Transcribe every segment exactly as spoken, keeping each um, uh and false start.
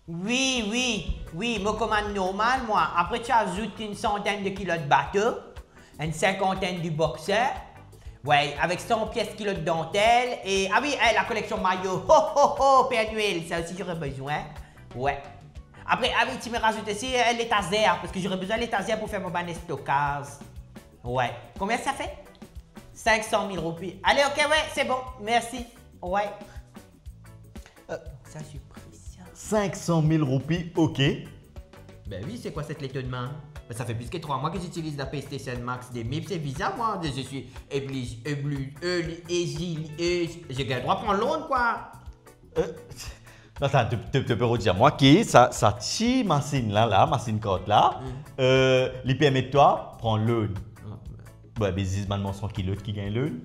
Wi, wi, wi, mo komann normal, mwa. Apre, ti azout enn santenn de kilot bato, enn sinkantenn de bokser, wi, avek san pies kilot dantel, e, ah wi, eh, la koleksion mayo, ho, ho, ho, Per Nwel, sa osi zore bizin, wi. Apre, ah wi, ti me razout osi, eh, letazer, parski zore bizin letazer pou fer mo bann stokaz. Wi. Konbien sa fer? Sink san mil roupi. Ale, ok, wi, se bon, mersi. Wi. Euh, sa, se presieux. Sink san mil roupi, ok. Ben wi, c'est quoi cet étonnement? Ben, ça fait plus que trois mois que j'utilise la PlayStation Max de Mips et Visa, moi. Je suis obligé, obligé, je gagne droit prendre loan, quoi. Euh, atann, to, to, to pe redir mwa ki sa, sa ti masinn la, la, masinn kart la, euh, li permet twa pran loan. Ah, ben. Bon, be ziz bann marsan kilot ki gagn loan.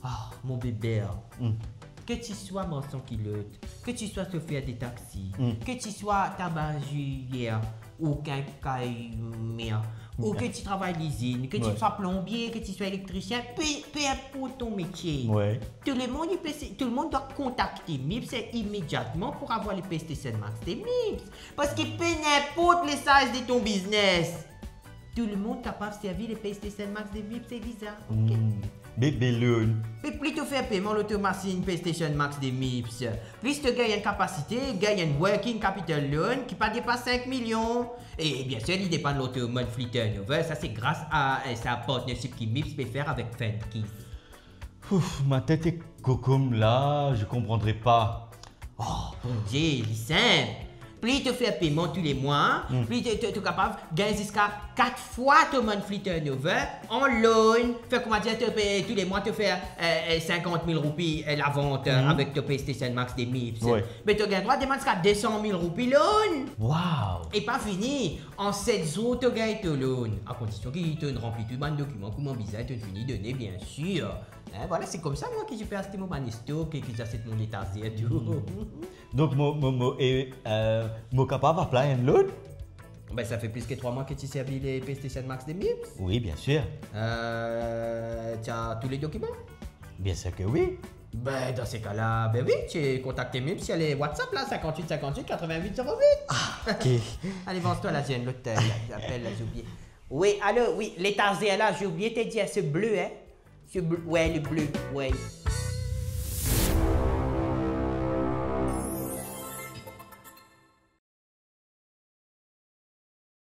Ah, mon bebe, hein. Hmm. Que tu sois marsan kilot, que tu sois chauffeur de taxi, hmm, que tu sois tabasier ou quincaillier, ou que tu travailles l'usine, que tu sois plombier, que tu sois électricien, peu, peu importe ton métier. Ouais. Tout le monde, il peut se, tout le monde doit contacter Mips immédiatement pour avoir les PlayStation Max de Mips. Parce que peu importe le size de ton business, tout le monde capable servir les PlayStation Max de Mips et Visa. Ok. Hmm. Be, be loan. Be plis to fer peyman lor to masinn PlayStation Max de Mips, plis to gagn enn kapasite, gagn enn working capital loan ki pa depas sink milion. E bien sir, li depann lor to monthly turnover. Sa se gras a, eh, sa partnership ki Mips pe fer avek Fenkiz. Ouf, ma tête est kokom la, je comprendrai pas. Oh, Bondie, li sinp. Plis to fer peyman tou le mwa, hmm, plis to, to, to kapav gagn ziska kat fwa to monthly turnover an loan. Fer koumadir to pe, tou le mwa to fer, eh, eh, sinkant mil roupi, eh, lavant, eh, hmm, avek to PlayStation Max de Mips. Ouais. Me to gagn drwa demann ziska de san mil roupi loan. Wow. E pa fini, an set zour to gagn to loan, a kondision ki to ranpli tou bann dokiman kouma bizin, to fini done, bien sir. Hein, voilà, c'est comme ça, moi, que je peux acheter mon bann stok e ki j'achète mon letazer tou. Hmm. Donk, mo, mo, mo, e, euh, mo kapav apply enn loan? Ben, ça fait plus que trois mois que tu servi les PlayStation Max de Mips? Oui, bien sûr. Euh, tu as tous les documents? Bien sûr que oui. Ben, dans ces cas-là, ben oui, tu contactes Mips sur les WhatsApp, là, cinquante-huit cinquante-huit quatre-vingt-huit zéro huit. Ah, ok. Allez, avance-toi, là, j'ai un autre, euh, appel, là, j'ai oublié. Oui, allô, oui, letazer la, j'ai oublié de te dire, c'est bleu, hein? C'est bleu, ouais, le bleu, ouais.